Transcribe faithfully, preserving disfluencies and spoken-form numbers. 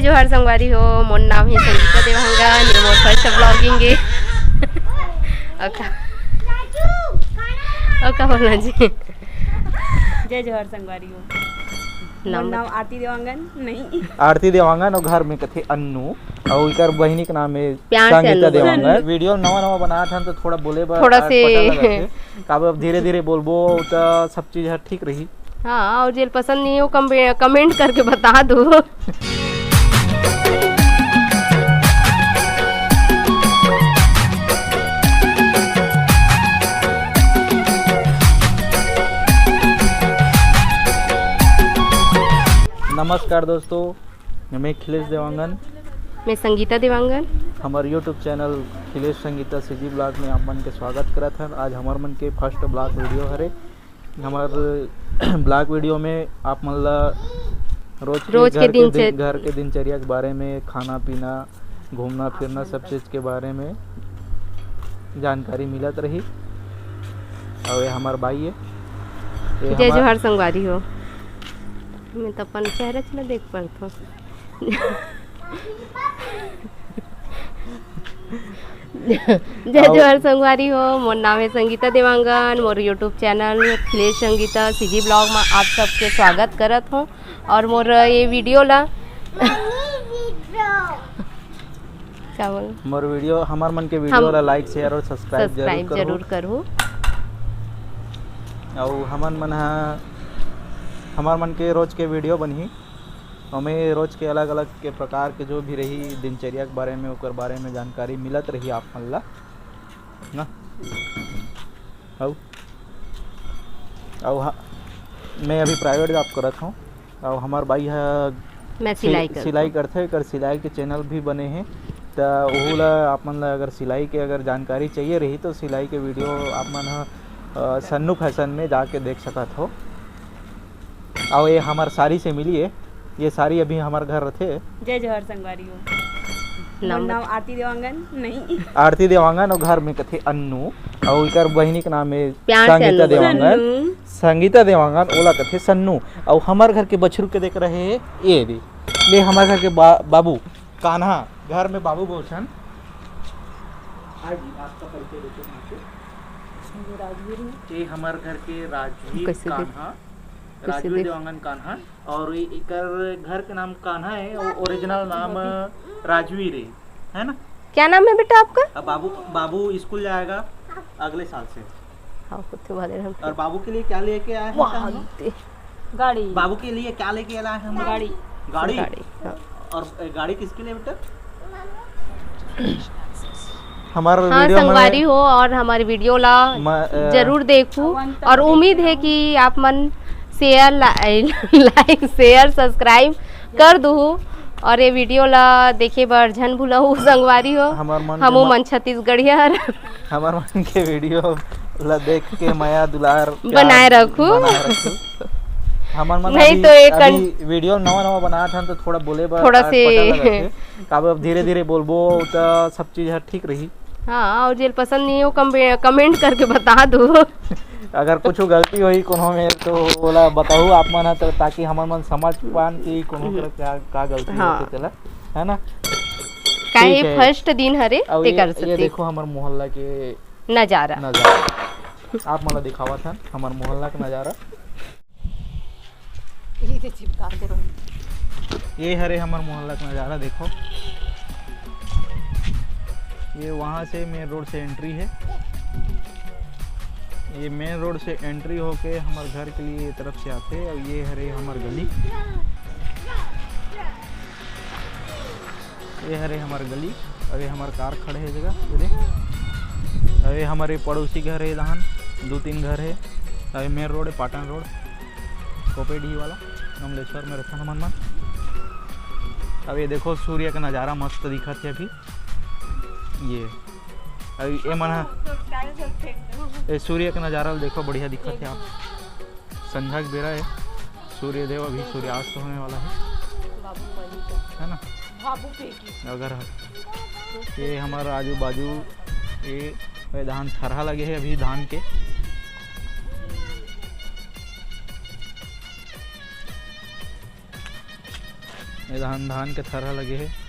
जोहार संगवारी हो, मोर नाम हे संगीता देवांगन, ये मोर first vlogging हे। ओका, ओका बोलना जी। जय जोहार संगवारी हो। नाम मोर नाम बता। आरती देवांगन, नहीं। आरती देवांगन, अउ घर में कथे अन्नू, अउ इकर बहिनी के नाम हे प्यार से संगीता अन्नू देवांगन। बोलना। वीडियो नवा नवा बनात हन तो थोड़ा बोले बर थोड़ा से अटपटा लगत हे। काबर अब धीरे धीरे बोलबो त सब चीज ह ठीक रही। हाँ, अउ जेला पसंद नहीं हो, कम-, comment करके बता दो। नमस्कार दोस्तों, मैं खिलेश देवांगन। मैं संगीता देवांगन। हमर YouTube channel खिलेश संगीता CG vlog में आप मन के स्वागत करत हन। आज हमर मन के first vlog वीडियो हरे। हमर vlog वीडियो में आप मन ला रोज के रोज के घर के दिन, दिनचर- घर के दिनचर्या के बारे में, खाना पीना, घूमना फिरना, सब चीज के बारे में जानकारी मिलत रही। अउ ये हमर बाई हे, ये जय हमर जोहार संगवारी हो। मैं तो अपन चेहरा च ला देख पारथों। जय जोहार संगवारी हो, मोर नाम हे संगीता देवांगन, मोर YouTube channel खिलेश संगीता CG vlog में आप सबके स्वागत करत हों। अउ मोर ये वीडियो ला का बोल? मोर वीडियो, हमर मन के वीडियो हम ला like, share अउ subscribe जरूर subscribe करहू। जरूर करहू। अउ हमन मन ह, हमर मन के रोज के वीडियो बनही, ओमे रोज के अलग-अलग के प्रकार के जो भी रही दिनचर्या के बारे में, ओकर बारे में जानकारी मिलत रही आप मन ला ना। अउ, अउ ह-, मैं अभी private job करत हूँ। अउ हमर बाई ह मैं सि-, सिलाई करथों। सिलाई करथे, एकर सिलाई के channel भी बने हे, त ओहू ला आप मन ला अगर सिलाई के अगर जानकारी चाहिए रही, तो सिलाई के वीडियो आप मन ह, अ, सन्नू फैशन में जाके देख सकत हो। अउ ये हमर सारी से मिली हे, ये सारी अभी हमर घर रथे। जय जोहार संगवारी हो। नाम मोर नाम बता। आरती देवांगन, नहीं। आरती देवांगन, अउ घर में कथे अन्नू, अउ इकर बहिनी के नाम हे प्यार से संगीता अन्नू। देवांगन। सन्नू। संगीता देवांगन, ओला कथे सन्नू। अउ हमर घर के बछरू के देख रहे हे, ये दे, ये हमर घर के बा-, बाबू कान्हा, घर में बाबू बोलथन। हाँ जी, आपका परिचय देते हैं आपको। ये हमर घर के राजवीर कैसे दे-, कान्हा, कैसे राजवीर दे-, देवांगन कान्हा। अउ ए-, एकर घर के नाम कान्हा हे, अउ original नाम राजवीर हे, है ना? क्या नाम है बेटा आपका? अब बाबू, बाबू स्कूल जाएगा अगले साल से। हाँ, कुत्ते वाले हम। और बाबू के लिए क्या लेके आए हैं वाह, हम? दे। गाड़ी। बाबू के लिए क्या लेके आए हैं हम? गाड़ी। गाड़ी? गाड़ी, हाँ। और गाड़ी किसके लिए बेटा? हमार हाँ, वीडियो में संगवारी हो और हमारी वीडियो ला म-, अ, जरूर देखू और उम्मीद है कि आप मन share, ला-, like, share, subscribe कर दूहू और ये वीडियो ला देखे बर झन भूलहू संगवारी हो। हमर मन हमू के म-, मन छत्तीसगढ़िया हर। हमर मन के वीडियो ला देख के मया दुलार प्यार बनाए रखू। बनाए रखू। हमर मन नहीं अभी, तो एक अभी कन- वीडियो नवा नवा बनात हन तो थोड़ा बोले बर थोड़ा से अटपटा लगत हे। काबर अब धीरे-धीरे बोलबो त सब चीज ह ठीक रही। हाँ, और जेल पसंद नहीं हो, कम-, comment करके बता दो। अगर कुछ गलती होई कोनो में, तो ओला बताहू आप मन ह, तो ताकि हमन मन समझ पान कि कोनो हम्म। करा क्या, का गलती हाँ। होथे तेला, है ना? काहे ठीक है। First दिन हरे, अउ तेकर ये, ये सेती। देखो हमर मोहल्ला के नजारा। नजारा। आप मन ला दिखावत हन हमर मोहल्ला के नजारा। ये दे चिपका दे रहो। ये हरे हमर मोहल्ला का नज़ारा, देखो, ये वहाँ से मेन रोड से एंट्री है। ये मेन रोड से एंट्री होके हमर घर के लिए ये तरफ से आथे। और ये हरे हमर गली। ये हरे हमर गली, अउ ये हमर कार खड़े हे जगह, ये देख। अउ ये हमर ये पड़ोसी घर हे, दहन दू तीन घर हे। अउ ये मेन रोड हे, पाटन रोड, कोपेडी वाला, कमलेश्वर में रहथन हमन मन। अब ये देखो, सूर्य का नज़ारा मस्त दिखत हे अभी। ये, अउ ये मन ह, ये सूर्य का नज़ारा ल देखो, बढ़िया दिखत हे आप। संझा के बेरा हे, सूर्यदेव अभी सूर्यास्त होने वाला है, बाबू मनी का। है ना? बाबू फेंकी। अगर ह-, ये हमारा आजू बाजू, ये, ये धान थरहा लगे है अभी धान के। ये धान, धान के थरहा लगे हे।